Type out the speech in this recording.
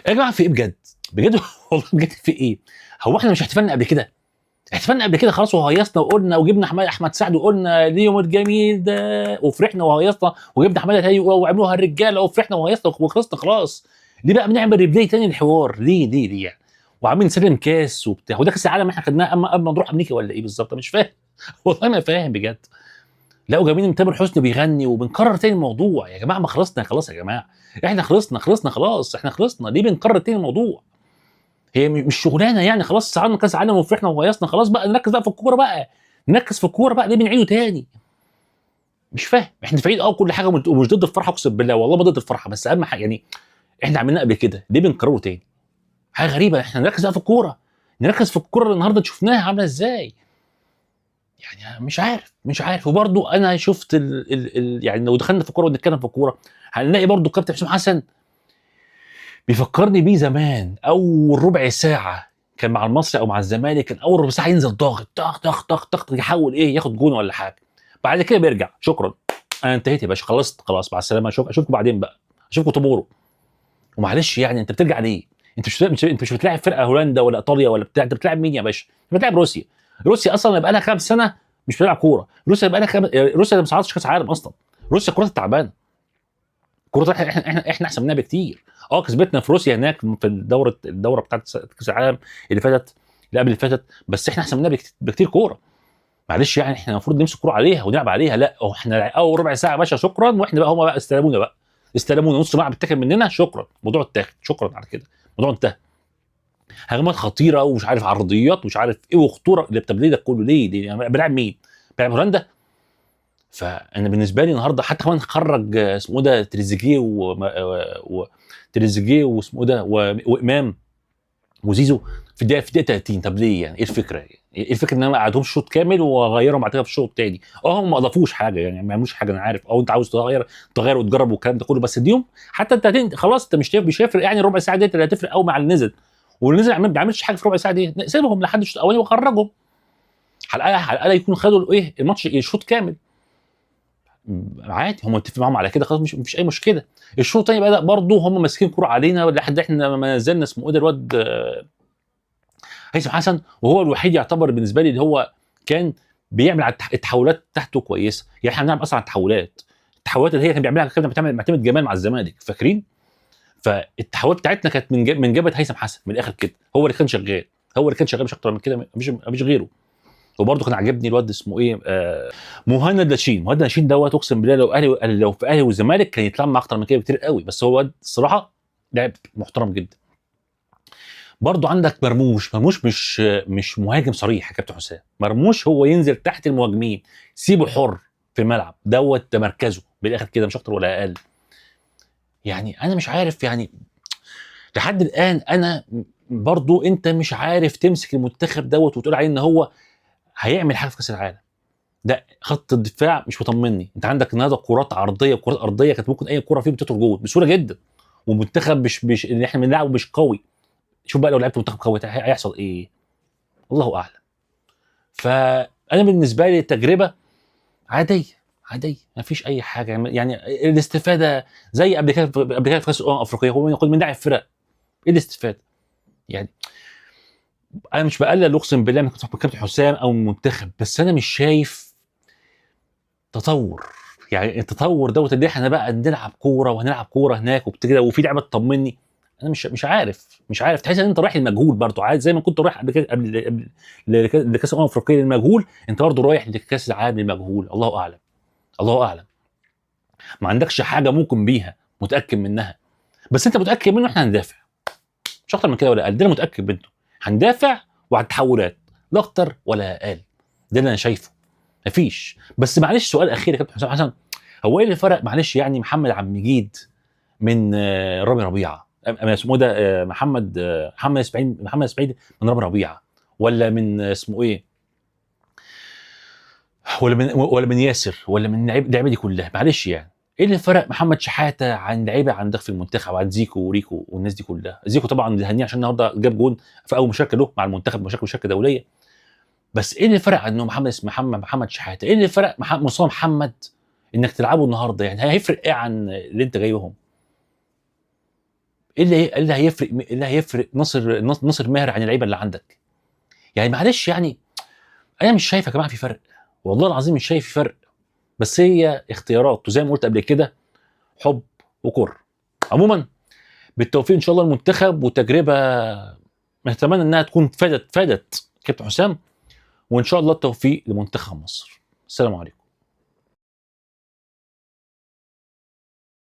يا جماعة في ايه بجد؟ بجد والله بجد في ايه؟ هو احنا مش احتفلنا قبل كده؟ احتفلنا قبل كده خلاص وهيصنا وقلنا وجبنا احمد سعد وقلنا اليوم الجميل ده وفرحنا وهيصنا، وجبنا حمادة هلال وعملوها الرجالة وفرحنا وهيصنا وخلصنا خلاص. ليه بقى بنعمل replay تاني للحوار؟ ليه ليه ليه يعني؟ وعاملين نسلم كاس وبتاع، وده كاس العالم احنا خدناه اما قبل ما نروح امريكا ولا ايه بالظبط؟ مش فاهم والله ما فاهم بجد. لا وجايبين تامر حسني بيغني وبنكرر تاني الموضوع. يا جماعة ما خلصنا خلاص يا جماعة، احنا خلصنا خلصنا خلاص، احنا خلصنا، ليه بنكرر تاني الموضوع؟ هي مش شغلانة يعني، خلاص صعدنا كاس عالم وفرحنا وهيصنا خلاص بقى، نركز بقى في الكورة بقى، نركز في الكورة بقى، ليه بنعيده تاني؟ مش فاهم. احنا فريق كل حاجة ومش ضد الفرحة، اقسم بالله والله ما ضد الفرحة، بس اهم حاجة يعني احنا عملناه قبل كده، ليه بنكرره تاني؟ حاجة غريبة. احنا نركز بقى في الكورة، نركز في الكورة اللي النهارده شفناها عامله ازاي. يعني مش عارف، مش عارف. وبرده انا شفت ال ال ال يعني لو دخلنا في الكورة ونتكلم في الكورة هنلاقي برده كابتن حسام حسن بيفكرني بيه زمان. اول ربع ساعة كان مع المصري او مع الزمالك، كان اول ربع ساعة ينزل ضاغط ضغط ضغط ضغط ضغط، يحاول ايه ياخد جون ولا حاجة، بعد كده بيرجع شكرا انا انتهيت يا باشا، خلصت خلاص مع السلامة، اشوفكم بعدين بقى، اشوفكم tomorrow. ومعلش يعني انت بترجع ليه؟ انت مش بتلاعب فرقه هولندا ولا ايطاليا ولا بتاع، انت بتلاعب مين يا باشا؟ انت بتلاعب روسيا. روسيا اصلا بقى لها كام سنة مش بتلعب كورة، روسيا بقى لها روسيا ما صعدتش كاس عالم اصلا، روسيا كرتها تعبانة، كرة احنا احسن منها بكتير. كسبتنا في روسيا هناك في الدورة بتاعت كاس العالم اللي فاتت، اللي قبل اللي فاتت، بس احنا احسن منها بكتير كورة. معلش يعني احنا المفروض نمسك كورة عليها ونلعب عليها، لا احنا اول ربع ساعة يا باشا شكرا، واحنا بقى هم بقى استلمونا بقى، استلمونا نص ملعب اتاخد مننا شكرا، الموضوع اتاخد شكرا على كده، الموضوع انتهى. هجمات خطيرة ومش عارف عرضيات ومش عارف ايه وخطورة اللي بتبليه ده كله ليه؟ ليه؟ يعني بنلعب مين؟ بنلعب هولندا؟ فانا بالنسبة لي النهارده حتى كمان خرج اسمه ده تريزيجيه وتريزيجيه واسمه ده وامام وزيزو في الدقيقة 30. طب ليه يعني؟ ايه الفكرة؟ ايه الفكرة ان انا ما اقعدهمش شوط كامل واغيرهم بعد كده في الشوط الثاني؟ هم ما اضافوش حاجة يعني، ما عملوش حاجة انا عارف، انت عاوز تغير وتجرب والكلام ده كله، بس اديهم حتى ال 30 خلاص، انت مش هيفرق يعني ربع ساعة دي اللي هتفرق قوي مع اللي نزل، واللي نزل ما بيعملش حاجة في ربع ساعة دي، سيبهم لحد الشوط الاولاني وخرجهم، على الاقل يكونوا خدوا الايه الماتش الشوط كامل عادي، هم متفقين معاهم على كده خلاص، مش مفيش اي مشكلة. الشوط الثاني بدا برضه هم ماسكين كورة علينا لحد احنا ما نزلنا اسمه ايه ده الواد هيثم حسن، وهو الوحيد يعتبر بالنسبة لي اللي هو كان بيعمل على التحولات بتاعته كويسة. يعني احنا بنلعب اصلا على التحولات اللي هي كان بيعملها كابتن معتمد جمال مع الزمالك فاكرين؟ فالتحولات بتاعتنا كانت من جبهة هيثم حسن من الاخر كده، هو اللي كان شغال، هو اللي كان شغال مش اكتر من كده، مفيش غيره. وبرده كان عاجبني الواد اسمه ايه مهند لاشين، مهند لاشين دوت اقسم بالله لو اهلي لو في اهلي والزمالك كان يتلمع اكتر من كده بكتير قوي، بس هو الصراحة لاعب محترم جدا. برضو عندك مرموش، مرموش مش مهاجم صريح يا كابتن حسام، مرموش هو ينزل تحت المهاجمين، سيبه حر في الملعب دوت مركزه بالاخر كده، مش اكتر ولا اقل. يعني انا مش عارف يعني لحد الان انا برضو انت مش عارف تمسك المنتخب دوت وتقول عليه ان هو هيعمل حاجة في كاس العالم. ده خط الدفاع مش مطمني، انت عندك النهارده كرات عرضية وكرات ارضية كانت ممكن اي كره فيهم تدخل جول بسهولة جدا، ومنتخب مش اللي احنا بنلعبه مش قوي. شوف بقى لو لعبت منتخب قوي هيحصل ايه، الله اعلم. فانا بالنسبة لي تجربه عادية عادية، ما فيش اي حاجة يعني. الاستفادة زي قبل كده في كاس الامم الافريقية هو ياخد من لاعب فرق، ايه الاستفادة؟ يعني انا مش بقلل اقسم بالله من كابتن حسام او المنتخب، بس انا مش شايف تطور. يعني التطور دوت اللي احنا بقى نلعب كورة وهنلعب كورة هناك وبتكده وفي لعبه تطمني، انا مش عارف. تحس ان انت رايح للمجهول برضه، عادي زي ما كنت رايح قبل كده قبل لكاس الامم الافريقية للمجهول، انت برضه رايح لكاس العالم للمجهول. الله اعلم، الله اعلم. ما عندكش حاجة ممكن بيها متاكد منها، بس انت متاكد منه احنا هندافع، مش اكتر من كده ولا اقل. ده انا متاكد منه، هندافع وعلى التحولات لا اكتر ولا اقل، ده اللي انا شايفه. مفيش. بس معلش سؤال اخير يا كابتن حسام حسن، هو ايه اللي فرق معلش يعني محمد عبد المجيد من رامي ربيعة، اسمه ده محمد اسماعيل، محمد اسماعيل من رامي ربيعة، ولا من اسمه ايه، ولا من ياسر، ولا من اللعيبة دي كلها؟ معلش يعني ايه اللي فرق محمد شحاته عن لعيبة عندك في المنتخب، عن زيكو وريكو والناس دي كلها؟ زيكو طبعا هنيه عشان النهارده جاب جون في اول مشاركة له مع المنتخب، مشاركة دولية. بس ايه اللي فرق عنه محمد شحاته؟ ايه اللي فرق مصطفى محمد انك تلعبه النهارده؟ يعني هيفرق ايه عن اللي انت جايبهم؟ ايه اللي هيفرق، إيه اللي هيفرق ناصر ماهر عن اللعيبة اللي عندك؟ يعني معلش، يعني انا مش شايف يا جماعة في فرق، والله العظيم مش شايف في فرق، بس هي اختيارات، وزي ما قلت قبل كده حب وكره. عموما بالتوفيق ان شاء الله المنتخب، وتجربه نتمنى انها تكون فادت كابتن حسام، وان شاء الله التوفيق لمنتخب مصر. السلام عليكم.